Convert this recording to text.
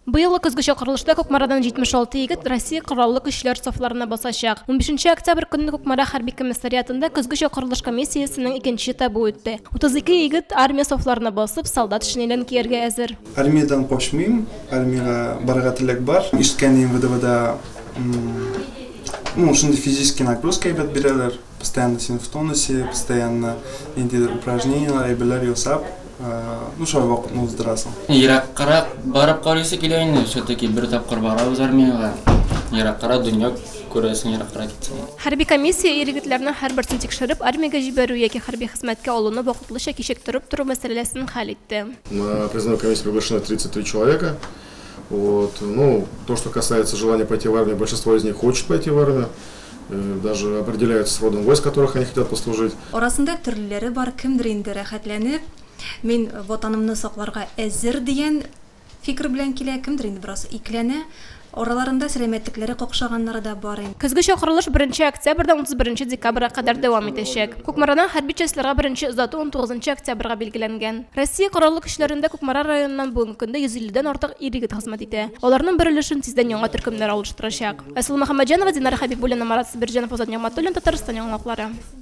Быелгы көзге чакырылышта Кукмарадан 76 егет Россия Кораллы Көчләр сафларына басачак. Унбишенче октябрь көнне Кукмара хәрби комиссариатында көзге чакырылыш комиссиясенең икенче этабы үтте. 32 егет армия сафларына басып, солдат шинелен кияргә әзер. Армиядән качмыйм, армиягә барырга теләк бар. Ишеткән идем, ВДВда, ну, шундый физический нагрузка әйбәт бирәләр. Постоянно син в тонусе, постоянно ниндидер упражнениеләр, әйберләр ясап, ну, шулай вакытны уздырасың. Ераккарак барып карыйсы килә инде, все-таки бер тапкыр барабыз армиягә. Ераккарак дөнья күрәсең, ераккарак китсәң. Хәрби комиссия ир-егетләрнең һәрберсен тикшереп, армиягә җибәрү яки хәрби хезмәткә алуны вакытлыча кичектереп тору мәсьәләсен хәл итте. На призывную комиссию приглашено 33 человека. Вот. Ну, то, что касается желания пойти в армию, большинство из них хочет пойти в армию. Э, даже определяются с родом войск, которых они хотят послужить. Арасында төрлеләре бар, кемдер инде рәхәтләнеп, мин ватанымны сакларга әзер дигән фикер белән килә, кемдер инде бераз икеләнә. Араларында сәламәтлекләре какшаганнары да бар инде. Көзге чакырылыш беренче октябрьдән 31 декабрьгә кадәр дәвам итәчәк. Кукмарадан хәрби частьларга беренче озату 19 октябрьгә билгеләнгән. Россия Кораллы Көчләрендә Кукмара районыннан бүгенге көндә 150 дән артык ир-егет хезмәт итә. Аларның бер өлешен тиздән яңа төркемнәр алыштырачак. Айсылу Мөхәммәтҗанова, Динара Хәбибуллина, Марат Сабирҗанов, Азат Нигъмәтуллин, Татарстан яңалыклары.